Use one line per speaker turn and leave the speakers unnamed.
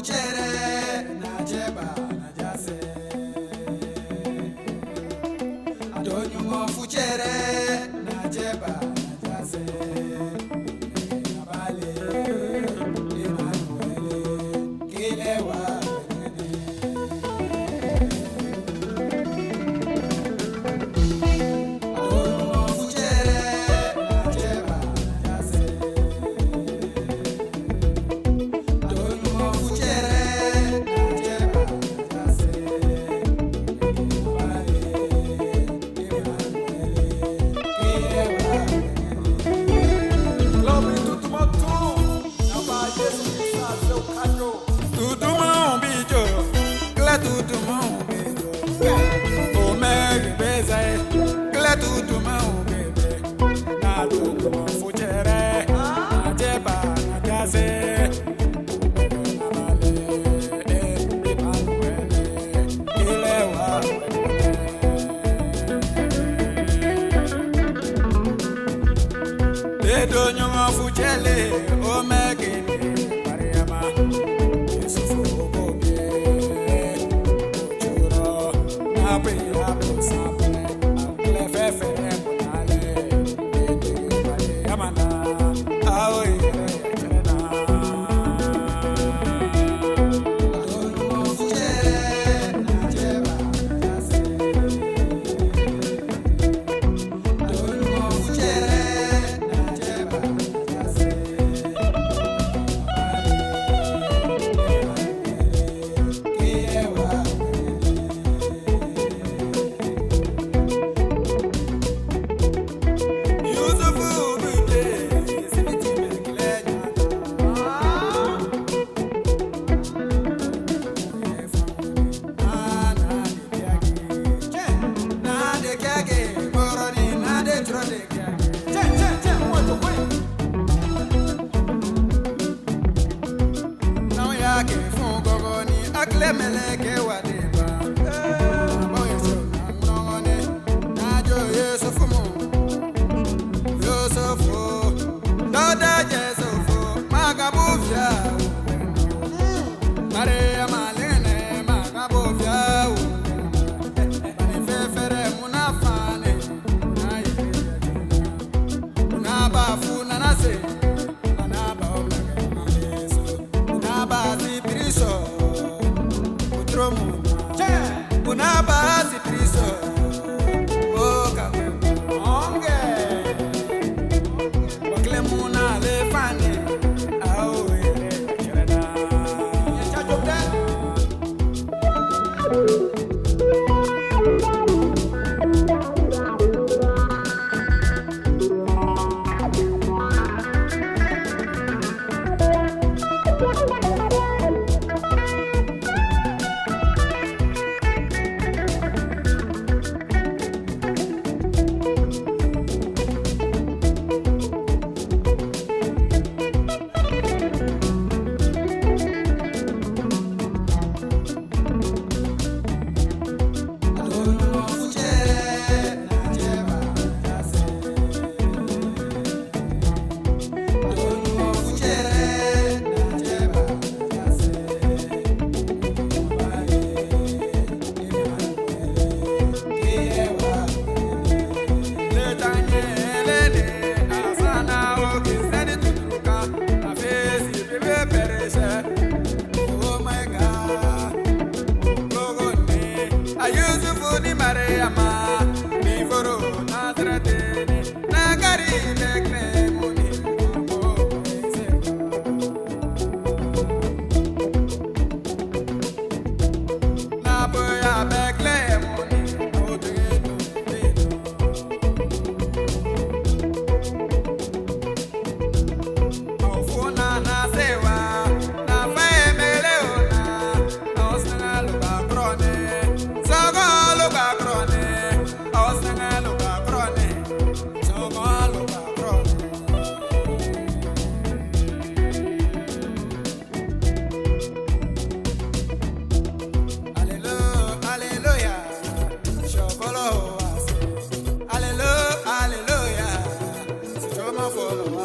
Fuchere na jeba na jase. Adonyumo fuchere na jeba na jase. Nabale Emmanuel kilewa. Adonyumo fuchere na jeba na jase. Adonyumo fuchere na jeba na jase. Nabale Emmanuel kilewa.
Glory tutumotu naba Yesu Kristo ukando.
Tutumo bijo, kla tutumo bijo. Omega beza, kla tutumo bebe. Na tutumo fuchere, na jeba na jase. Nabale, Emmanuel, kilewa. Dedo nyongo fuchele, omega pariama. Yesufu obobie, ojuro, nape apo sape, akle fefe munale. Dede pariama na, awo ire chere na. Adonyumo fuchere, na jeba na jase. Adonyumo fuchere, na jeba na jase. Kilewa. Yusufu bide, sibiti mekile nyana. Na de kiage, moroni na de tro de kiage.
Che che che mwato kwe.
Now ya ke fun gogo ni akle meleke wa de ba. Bo yeso na ngone na jo Yusufu mu. Yusufu, dada Yusufu, magabufia. Maria malene magabufia. Bani fefere munafane na yere. Unaba funa nase, anaba omega maleso. Unaba si priso, utromu.
Che.
Unaba si priso, oka
Onge.
Wakle muna le fani, au ere cherena.
Cha jobde.
Adonyumo fuchere na jeba na jase. Adonyumo fuchere na jeba na jase. Nabale Emmanuel kilewa. Letanye lele asana oke seni tutuka na fesi bebe pereshe. Oh my God. Logone, Ayusufu ni Mariama, ni foro Nazarete ni, nagari lekne muni, obo eseka. Na boya bekle muni, odige no beno. Ofuna na sewa, na femele ona, osnga luka krone, sogo luka krone, osnga luka krone, sogo luka krone. Hallelujah, hallelujah, shokolo ase. Hallelujah, hallelujah, sitomo folo.